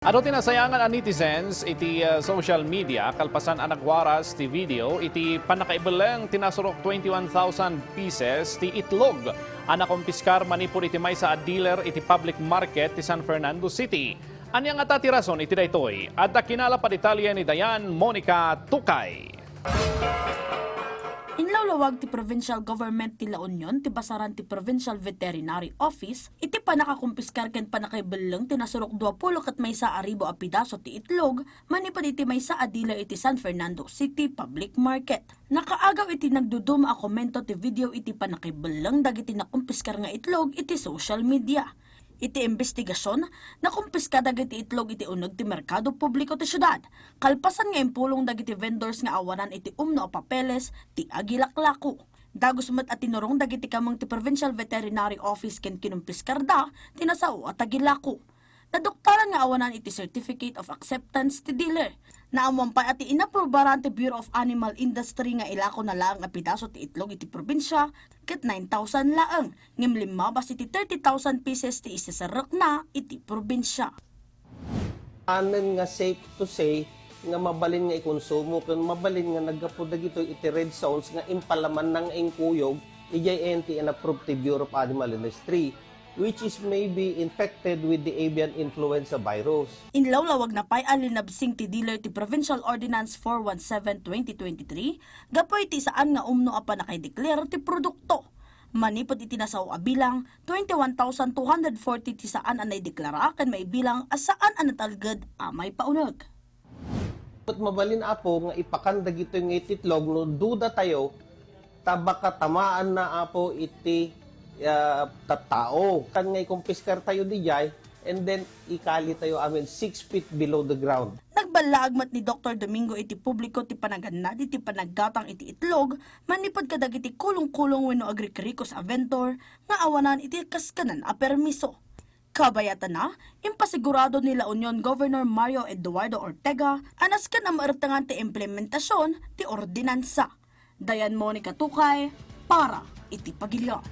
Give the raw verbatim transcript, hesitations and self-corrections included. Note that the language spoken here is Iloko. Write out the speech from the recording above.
Adu ti nasayangan a netizens iti, ah, social media kalpasan a nagwaras ti video iti pannakaibelleng ti nasurok twenty-one thousand pieces ti itlog a nakumpiskar manipud iti maysa a dealer iti public market ti San Fernando City. Ania ngata ti rason iti daytoy? Adda kinala pa detalye ni Dayan Monica Tukay. Inlawlawag ti provincial government ti La Union ti basaran ti Provincial Veterinary Office iti pannakakumpiskar ken pannakaibelleng ti nasurok dua pulo ket maysa a ribu a pidaso ti itlog manipud iti maysa a dealer iti San Fernando City Public Market. Nakaagaw iti nagduduma a komento ti video iti pannakaibelleng dagiti nakumpiskar nga itlog iti social media. Iti imbestigasion, nakumpiska dagiti itlog iti uneg ti merkado publiko ti siudad, kalpasan nga impulong dagiti vendors nga awanan iti umno a papeles ti agilaklako. Dagus met a tinurong dagiti kameng ti Provincial Veterinary Office ken kinumpiskarda ti nasao a tagilako. Naduktalan nga awanan iti Certificate of Acceptance ti dealer. Naammoan pay a ti inaprubaran ti Bureau of Animal Industry nga ilakona laeng a pidaso ti itlog iti probinsia ket nine thousand laeng, ngem limmabas iti thirty thousand pieces ti iseserrekna iti probinsia. Anen nga safe to say nga mabalin nga ikonsumo ken mabalin nga naggapu dagitoy iti red zones nga impalamanna nga inkuyog idiay N T N approved ti Bureau of Animal Industry, which is maybe infected with the avian influenza virus. Inlawlawagna pay a linabsing ti dealer ti Provincial Ordinance four one seven twenty twenty-three gapu iti saan nga umno a pannakaideklara ti produkto. Manipud iti nasao a bilang, twenty-one thousand two hundred forty ti saan a naideklara ken maibilang a saan a natalged a maipauneg. Ket mabalin, Apo, nga ipakan dagitoy nga iti itlog no dudatayo ta baka tamaanna, Apo, iti, ah, tattao. Kan nga ikumpiskar tayo didiay, and then ikali tayo amin six feet below the ground. Nagballaag met ni Doktor Domingo iti publiko ti panagannad iti panaggatang iti itlog manipud kadagiti kulongkulong wenno agrikrikos a vendor nga awanan iti kaskanan a permiso. Kabayatana, impasigurado ni La Union Governor Mario Eduardo Ortega a nasken a maertengan ti implementasion ti ordinansa. Dayan Monica Tukay para iti Pagilian.